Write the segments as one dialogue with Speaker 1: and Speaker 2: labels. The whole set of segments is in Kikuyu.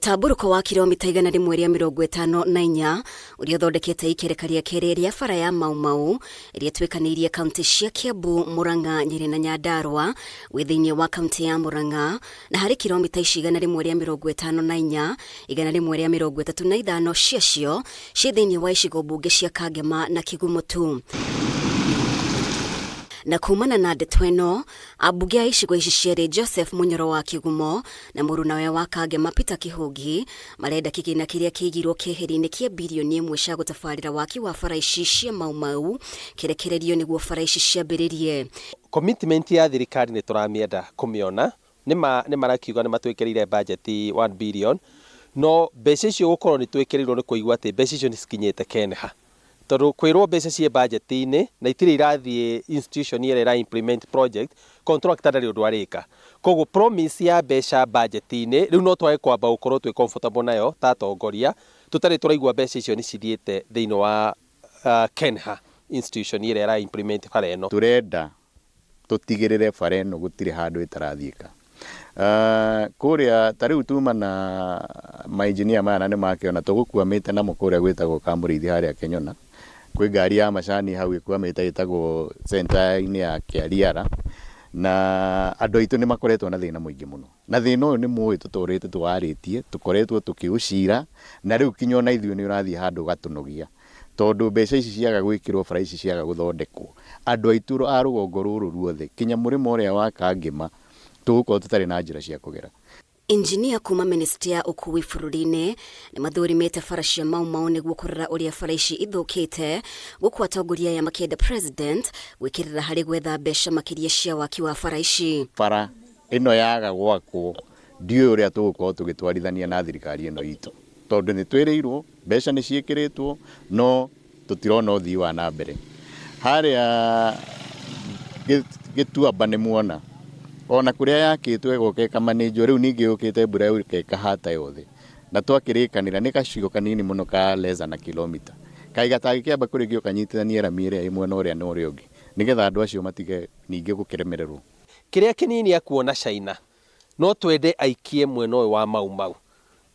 Speaker 1: Mũtambũrũko wa kilomita 154 ũrĩa ũthondekete ikereka rĩa kerĩ rĩa bara ya Mau Mau ĩrĩa ĩtuĩkanĩirie kaunti cia Kiambu, Murang'a, Nyeri na Nyandarua wĩ thĩinĩ wa kaunti ya Murang'a na harĩ kilomita ici 154, 135 ciacio ciĩ thĩinĩ wa icigo mbunge cia Kangema na Kigumo tu. Na kumana na ndeto ĩno, ambunge a icigo ici cierĩ Joseph Munyoro wa Kigumo na mũrunawe wa Kangema Peter Kihũngi marenda kĩgĩna kĩrĩa kĩigirwo keheri-inĩ kĩa birioni ĩmwe cia gũtabarĩra waki wa bara ici cia Mau Mau kĩrekererio nĩguo bara ici ciambĩrĩrie.
Speaker 2: Commitment ya thirikari nĩ tũramĩenda kũmĩona. Nĩ ma nĩ marakiuga nĩ matwĩkĩrĩire budget 1 billion, no mbeca icio gũkorwo nĩ twĩkĩrĩirwo nĩ kũigua atĩ mbeca icio nĩ cikinyĩte KENHA. Tondũ kwĩrwo mbeca ciĩ budget-inĩ na itirĩ irathiĩ institution ĩrĩa ĩra implement project, contractor ndarĩ ũndũ arĩka. Koguo promise ya mbeca budget-inĩ rĩu no twage kwamba gũkorwo twĩ comfortable nayo ta atongoria, tũtarĩ tũraigua mbeca icio nĩ cithiĩte thĩinĩ wa KENHA institution ĩrĩa ĩra implement bara ĩno.
Speaker 3: Tũrenda tũtigĩrĩre bara ĩno gũtirĩ handũ ĩtarathiĩka. Kũrĩa ta rĩu tuma na mainjinia maya na nĩmakĩona tũgũkuamĩte namo kũrĩa gwĩtagwo Kamũrĩithi harĩa Kenyona. Kwĩ ngari ya macani hau ĩkwamĩte ĩtagwo center-inĩ ya Kĩariara na andũ aitũ nĩ makoretwo na thĩna mũingĩ mũno. Na thĩna ũyũ nĩ mũĩ tũtũrĩte tũwarĩtie, tũkoretwo tũkĩũcira na rĩu kinya ona ithuĩ nĩ ũrathiĩ handũ ũgatũnogia. Tondũ mbeca ici ciaga gwĩkĩrwo bara ici ciaga gũthondekwo, andũ aitũ a rũgongo rũrũ ruothe kinya mũrĩmo ũrĩa wa Kangema tũgũkorwo tũtarĩ na njĩra cia kũgera.
Speaker 1: Injinia kuma Ministry ya ũkui bũrũri-inĩ nĩ mathũrimĩte bara cia Mau Mau nĩguo kũrora ũrĩa bara ici ithũkĩte, gũkũ atongoria aya makĩenda President gwĩkĩrĩra harĩ gwetha mbeca makĩria cia waki wa bara ici.
Speaker 3: Bara ĩno yaga gwakwo ndiũĩ ũrĩa tũgũkorwo tũgĩtwarithania na thirikari ĩno itũ, tondũ nĩ twĩrĩirwo mbeca nĩ ciĩkĩrĩtwo no tũtirona ũthii wa na mbere. Harĩa Gĩtuamba nĩ muona ona kũrĩa yakĩtwo ĩgoka ĩkamanĩnjwo, rĩu ningĩ yũkĩte mbura yũka ĩkahata yothe, na twakĩrĩkanĩra nĩ gacigo kanini mũno ka less than a kilometer, kaĩ gatangĩkĩamba kũrĩkio kanyitithanie rami ĩrĩa ĩ mwena ũrĩa na ũrĩa ũngĩ, nĩgetha andũ acio matige ningĩ gũkĩremererwo.
Speaker 2: Kĩrĩa kĩnini akuona China no twende aikie mwena ũyũ wa Mau Mau,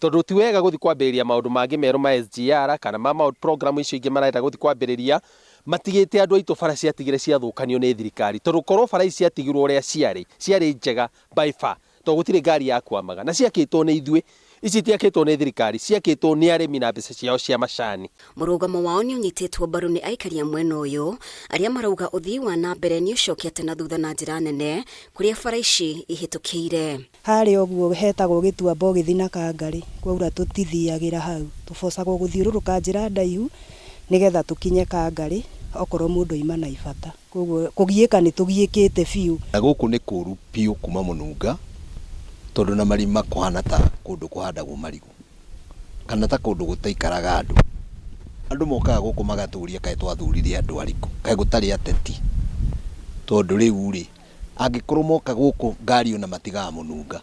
Speaker 2: tondũ ti wega gũthiĩ kwambĩrĩria maũndũ mangĩ merũ ma SGR kana ma maũndũ program icio ingĩ marenda gũthiĩ kwambĩrĩria matigĩte andũ aitũ bara ciatigire ciathũkanio nĩ thirikari, tondũ korwo bara ici ciatigirwo ũrĩa ciarĩ, ciarĩ njega by far, tondũ gũtirĩ ngari yakwamaga na ciakĩtwo nĩ ithuĩ, ici itiakĩtwo nĩ thirikari, ciakĩtwo nĩ arĩmi na mbeca ciao cia macani.
Speaker 1: Mũrũgamo wao nĩ ũnyitĩtwo mbaru nĩ aikari a mwena ũyũ arĩa marauga ũthii wa na mbere nĩ ũcokete na thutha na njĩra nene kũrĩa bara ici ihĩtũkĩire.
Speaker 4: Harĩa ũguo hetagwo Gĩtuamba ũgĩthiĩ na Kangarĩ, kwaura tũtithiagĩra hau, tũbocagwo gũthiũrũrũka njĩra ndaihu nĩgetha tũkinye Kangarĩ okorwo mũndũ aima na ibata. Koguo kũgiĩka nĩ tũgiĩkĩte biũ.
Speaker 5: Na gũkũ nĩ kũũru biũ kuma mũnunga tondũ na marima kũhana ta kũndũ kũhandagwo marigũ kana ta kũndũ gũtaikaraga andũ. Andũ mokaga gũkũ magatũria kaĩ twathurire andũ arĩkũ, kaĩ gũtarĩ ateti? Tondũ rĩu rĩ, angĩkorwo moka gũkũ ngari ona matigaga mũnunga,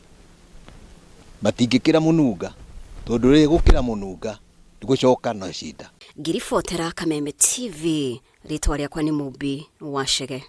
Speaker 5: matingĩkĩra mũnunga tondũ rĩrĩ gũkĩra mũnunga gũcoka no cinda.
Speaker 1: Ngĩribotera Kameme TV, rĩtwa rĩakwa nĩ Mũmbi wa Chege.